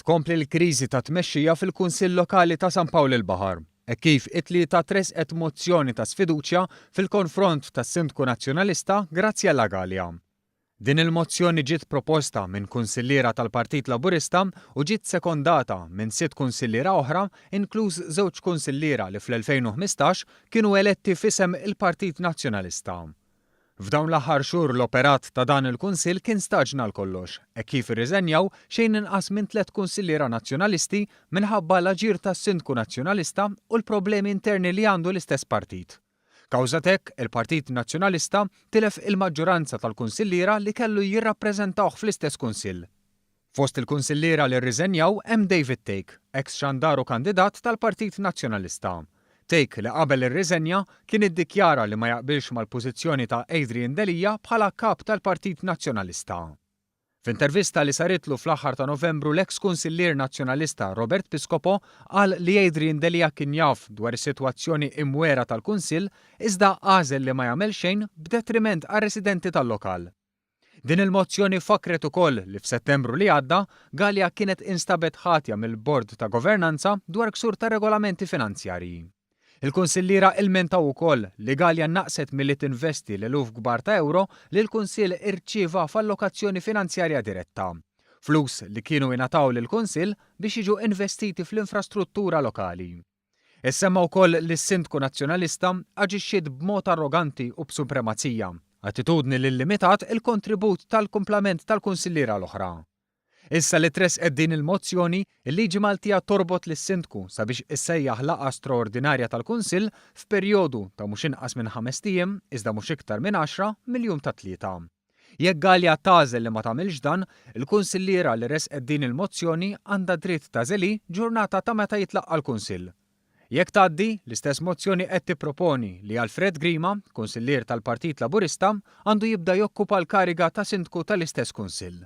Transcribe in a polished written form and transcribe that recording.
Tkompli l-kriżi ta' tmexxija fil-Kunsill Lokali ta' San Pawl il-Baħar, hekk kif it-Tlieta tressqet mozzjoni ta' sfiduċja fil-konfront tas-Sindku Nazzjonalista Graziella Galea. Din il-mozzjoni ġiet proposta minn kunsilliera tal-Partit Laburista u ġiet sekondata minn sitt kunsilliera oħra inkluż żewġ kunsilliera li fl-2015 kienu eletti f'isem il-Partit Nazzjonalista. F'dawn l-aħħar xhur l-operat ta' dan il-Kunsill kien staġna għal kollox, hekk kif irriżenjaw xejn inqas minn tlett kunsilliera Nazzjonalisti minħabba l-aġir tas-Sindku Nazzjonalista u l-problemi interni li għandu l-istess partit. Kawża t'hekk, il-Partit Nazzjonalista tilef il-maġġoranza tal-kunsilliera li kellu jirrappreżentawh fl-istess Kunsill. Fost il-kunsilliera li rriżenjaw hemm David Thake, eks xandar u kandidat tal-Partit Nazzjonalista. Thake, li qabel irriżenja, kien iddikjara li ma jaqbilx mal-pożizzjoni ta' Adrian Delia bħala Kap tal-Partit Nazzjonalista. F'intervista li saritlu fl-aħħar ta' Novembru l-eks kunsillier Nazzjonalista Robert Piscopo qal li Adrian Delia kien jaf dwar is-sitwazzjoni imwiegħra tal-Kunsill iżda għażel li ma jagħmel xejn b'detriment għar-residenti tal-lokal. Din il-mozzjoni fakkret ukoll li f'Settembru li għadda, Galea kienet instabet ħatja mill-Bord ta' Governanza dwar ksur ta' regolamenti finanzjarji. Il-kunsilliera ilmentaw ukoll li Galea naqset milli tinvesti l-eluf kbar ta' ewro li l-Kunsill irċieva f'allokazzjoni finanzjarja diretta. Flus li kienu ingħataw lill-Kunsill biex jiġu investiti fl-infrastruttura lokali. Issemma wkoll li s-Sindku Nazzjonalista aġixxiet b'mod arroganti u b'supremazija, attitudni li llimitat il-kontribut tal-kumplament tal-kunsilliera l-oħra. Issa li tressqet din il-mozzjoni, il-liġi Maltija torbot lis-Sindku sabiex issejjaħ laqgħa straordinarja tal-Kunsill f'perjodu ta' mhux inqas minn ħamest ijiem iżda mhux iktar minn għaxra mill-jum tat-Tlieta. Jekk Galea tagħżel li ma tagħmilx dan, il-kunsilliera li ressqet din il-mozzjoni għandha dritt tagħżel hi ġurnata ta' meta jitlaqqa' l-Kunsill. Jekk tgħaddi, l-istess mozzjoni qed tipproponi li Alfred Grima, kunsillier tal-Partit Laburista, għandu jibda jokkupa l-kariga ta' Sindku tal-istess Kunsill.